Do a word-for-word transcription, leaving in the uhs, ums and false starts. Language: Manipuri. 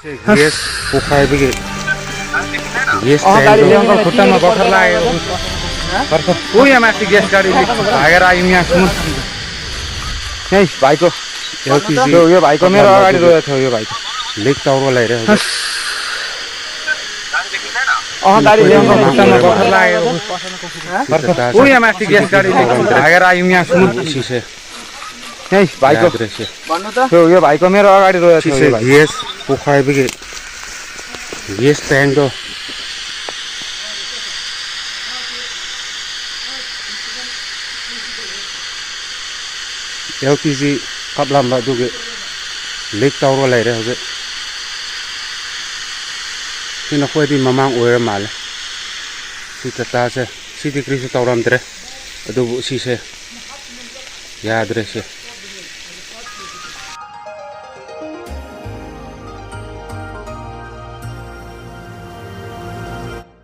ꯒ꯭ꯌꯥꯁ ꯄꯣꯈꯥꯏꯕꯒꯤ ꯒ꯭ꯌꯥꯁ ꯑꯣ, ꯒꯥꯔꯤ ꯇꯦꯡꯗꯣ ꯂꯦꯡꯕ ꯈꯨꯠꯇ ꯑꯃ ꯄꯣꯈꯥꯏ ꯂꯥꯛꯑꯦ꯫ ꯎꯏ, ꯑꯃ ꯁꯤ ꯒ꯭ꯌꯥꯁ ꯒꯥꯔꯤ ꯍꯥꯏꯒꯦꯔꯥ ꯑꯩ ꯃꯤꯌꯥ ꯁꯨꯝ꯫ ꯑꯦ, ꯚꯥꯏꯀꯣ꯫ ꯑꯦꯜ ꯄꯤ ꯖꯤ ꯊꯣꯏꯌꯣ, ꯚꯥꯏꯀꯣ, ꯃꯦꯔꯣ ꯒꯥꯔꯤ ꯔꯣ ꯊꯣꯏꯌꯣ, ꯚꯥꯏꯀꯣ꯫ ꯂꯤꯛ ꯇꯧꯔꯒ ꯂꯩꯔꯦ ꯍꯧꯖꯤꯛ꯫ ꯑꯣ, ꯒꯥꯔꯤ ꯂꯦꯡꯕ ꯈꯨꯠꯇ ꯑꯃ ꯄꯣꯈꯥꯏ ꯂꯥꯛꯑꯦ꯫ ꯎꯏ, ꯑꯃ ꯁꯤ ꯒ꯭ꯌꯥꯁ ꯒꯥꯔꯤ ꯍꯥꯏꯒꯦꯔꯥ ꯑꯩ ꯃꯤꯌꯥ ꯁꯨꯝ꯫ ꯁꯤꯁꯦ ꯍꯦ, ꯚꯥꯏꯀꯣ꯫ ꯌꯥꯗ꯭ꯔꯦ ꯁꯤ꯫ ꯊꯣꯏꯌꯣ, ꯚꯥꯏꯀꯣ, ꯃꯦꯔꯣ ꯒꯥꯔꯤ ꯔꯣ ꯁꯤꯁꯦ ꯊꯣꯏꯌꯣ, ꯚꯥꯏꯀꯣ꯫ ꯒ꯭ꯌꯥꯁ ꯄꯣꯈꯥꯏꯕꯒꯤ ꯒ꯭ꯌꯥꯁ ꯇꯦꯡꯗꯣ ꯑꯦꯜ ꯄꯤ ꯖꯤ ꯀꯥꯞꯂꯝꯕ ꯑꯗꯨꯒꯤ ꯂꯤꯛ ꯇꯧꯔꯒ ꯂꯩꯔꯦ ꯍꯧꯖꯤꯛ꯫ ꯁꯤ ꯅꯈꯣꯏꯗꯤ ꯃꯃꯥꯡ ꯑꯣꯏꯔ ꯃꯥꯜꯂꯦ꯫ ꯁꯤ ꯇꯥꯇꯥꯁꯦ꯫ ꯁꯤꯗꯤ ꯀꯔꯤꯁꯨ ꯇꯧꯔꯝꯗ꯭ꯔꯦ꯫ ꯑꯗꯨꯕꯨ ꯁꯤꯁꯦ ꯌꯥꯗ꯭ꯔꯦ ꯁꯦ꯫